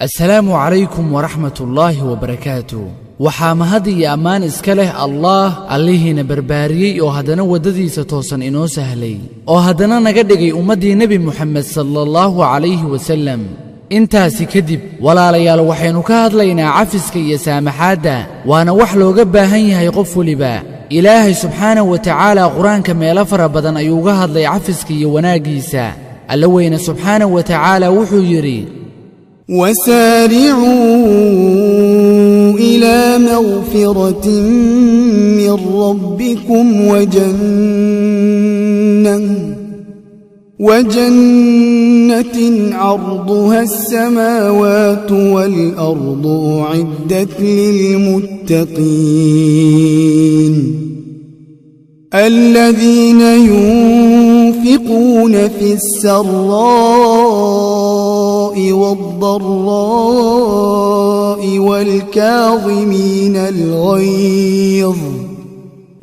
Assalaamu calaykum waraxmatullaahi wabarakaatu. Waxaa mahad iyo ammaan iska leh Allaah, allihiina barbaariyey oo haddana waddadiisa toosan inoo sahlay, oo haddana naga dhigay ummaddii Nebi Moxamed sala allahu calayhi wasallam. Intaasi kadib, walaalayaal, waxaynu ka hadlaynaa cafiska iyo saamaxaadda, waana wax looga baahan yahay qof weliba. Ilaahay subxaanahu wa tacaala Qur-aanka meelo fara badan ayuu uga hadlay cafiska iyo wanaaggiisa. Alla weyne subxaanahu wa tacaala wuxuu yidhi: وسارعوا إلى مغفرة من ربكم وجنة عرضها السماوات والأرض أعدت للمتقين الذين ينفقون في السراء والضراء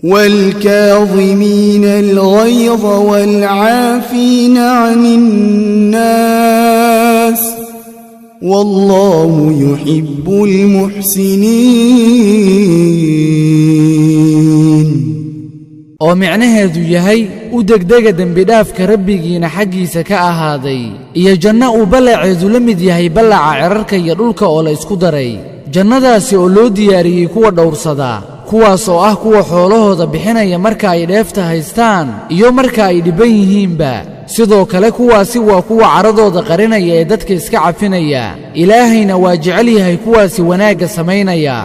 والكاظمين الغيظ والعافين عن الناس والله يحب المحسنين. Oo micnaheedu yahay: u degdega dembidhaafka Rabbigiina xaggiisa ka ahaaday iyo janno uu ballaceedu la mid yahay ballaca cirarka iyo dhulka oo la isku daray, jannadaasi oo loo diyaariyey kuwa dhowrsada, kuwaas oo ah kuwa xoolahooda bixinaya marka ay dheefta haystaan iyo marka ay dhibban yihiinba. Sidoo kale kuwaasi waa kuwa caradooda qarinaya ee dadka iska cafinaya. Ilaahayna waa jecel yahay kuwaasi wanaagga samaynaya.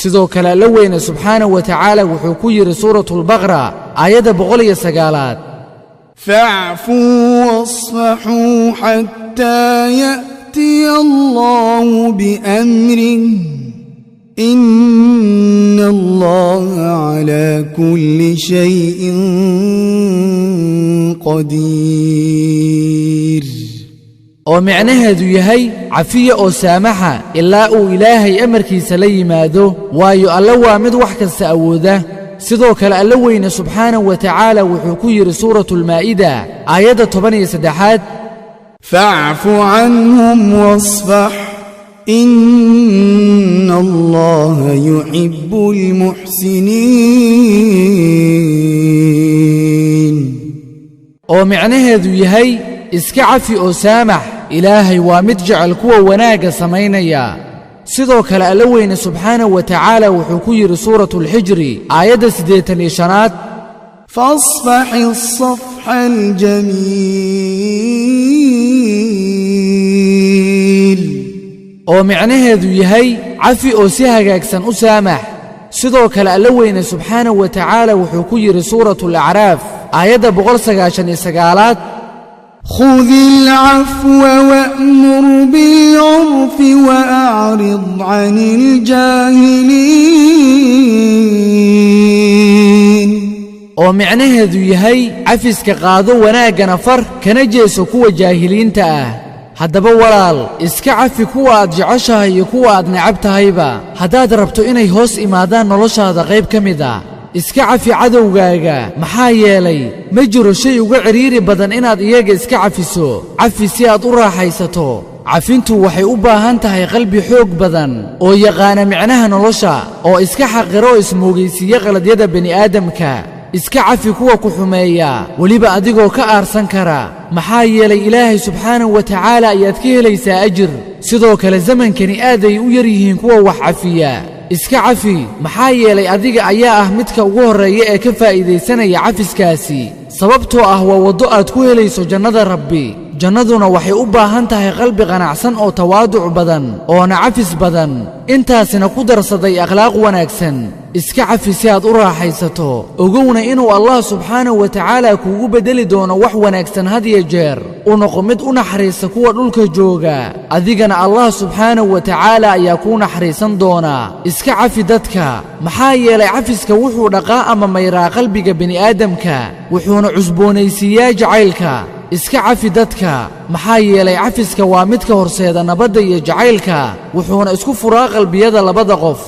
Sidoo kale Alla weyne subxaanahu wa tacaala wuxuu ku yidhi Suuratulbaqra, aayadda 109aad: فاعفوا واصفحوا حتى يأتي الله بأمره إن الله على كل شيء قدير. Oo micnaheedu yahay: cafiya oo saamaxa ilaa uu Ilaahay amarkiisa la yimaado, waayo Alle waa mid wax kasta awooda. Sidoo kale Alla weyne subxaanahu wa tacaala wuxuu ku yidhi Suuratulmaa'ida, aayadda 13aad: فاعف عنهم واصفح إن الله يحب المحسنين. Oo micnaheedu yahay: iska cafi oo saamax, Ilaahay waa mid jecel kuwa wanaagga samaynaya. Sidoo kale Alla weyne subxaanahu wa tacaala wuxuu ku yidhi Suuratulxijri, aayadda 85aad: فاصفح الصفح الجميل. Oo micnaheedu yahay: cafi oo si hagaagsan u saamax. Sidoo kale Alla weyne subxaanahu wa tacaala wuxuu ku yidhi Suuratulacraaf, aayadda 199aad: خذ العفو وأمر بالعرف وأعرض عن الجاهلين. Oo micnaheedu yahay: cafiska qaado, wanaaggana far, kana jeeso kuwa jaahiliinta ah. Haddaba walaal, iska cafi kuwa aad jeceshahay iyo kuwa aad necab tahayba, haddaad rabto inay hoos imaadaan noloshaada qayb ka mid ah. Iska cafi cadowgaaga, maxaa yeelay ma jiro shay uga cidhiiri badan inaad iyaga iska cafiso. Cafi si aad u raaxaysato. Cafintu waxay u baahan tahay qalbi xoog badan oo yaqaana micnaha nolosha, oo iska xaqiro oo ismoogaysiiya qaladyada bini'aadamka. Iska cafi kuwa ku xumeeya, weliba adigoo ka aarsan kara, maxaa yeelay Ilaahay subxaanahu wa tacaala ayaad ka helaysaa ajir. Sidoo kale zamankani aad ay u yar yihiin kuwa wax cafiya. Iska cafi, maxaa yeelay adiga ayaa ah midka ugu horreeya ee ka faa'iidaysanaya cafiskaasi, sababtoo ah waa waddo aad ku helayso jannada Rabbi. Jannaduna waxay u baahan tahay qalbi qanacsan oo tawaaduc badan oona cafis badan, intaasina ku darsaday akhlaaq wanaagsan. Iska cafi si aad u raaxaysato, ogowna inuu Allah subxaanahu wa tacaala kuugu beddeli doono wax wanaagsan. Had iyo jeer u noqo mid u naxariista kuwa dhulka jooga, adigana Allah subxaanahu wa tacaala ayaa kuu naxariisan doonaa. Iska cafi dadka, maxaa yeelay cafiska wuxuu dhaqaa ama mayraa qalbiga bini'aadamka, wuxuuna cusboonaysiiyaa jacaylka. Iska cafi dadka, maxaa yeelay cafiska waa midka horseeda nabadda iyo jacaylka, wuxuuna isku furaa qalbiyada labada qof.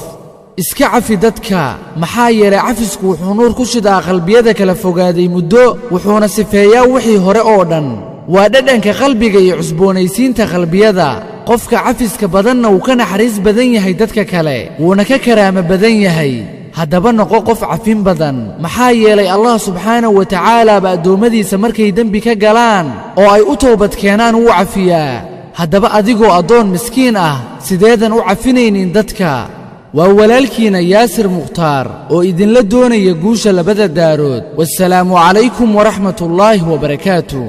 Iska cafi dadka, maxaa yeelay cafisku wuxuu nuur ku shidaa qalbiyada kala fogaaday muddo, wuxuuna sifeeyaa wixii hore oo dhan. Waa dhadhanka qalbiga iyo cusboonaysiinta qalbiyada. Qofka cafiska badanna wuu ka naxariis badan yahay dadka kale, wuuna ka karaamo badan yahay. Haddaba noqo qof cafin badan, maxaa yeelay Allah subxaanahu wa tacaalaaba addoommadiisa markay dembi ka galaan oo ay u toobad keenaan wuu cafiyaa. Haddaba adigoo addoon miskiin ah, sideedan u cafinaynin dadka? Waa walaalkiina Yaasir Mukhtaar oo idinla doonaya guusha labada daarood. Waassalaamu calaykum waraxmatullaahi wabarakaatu.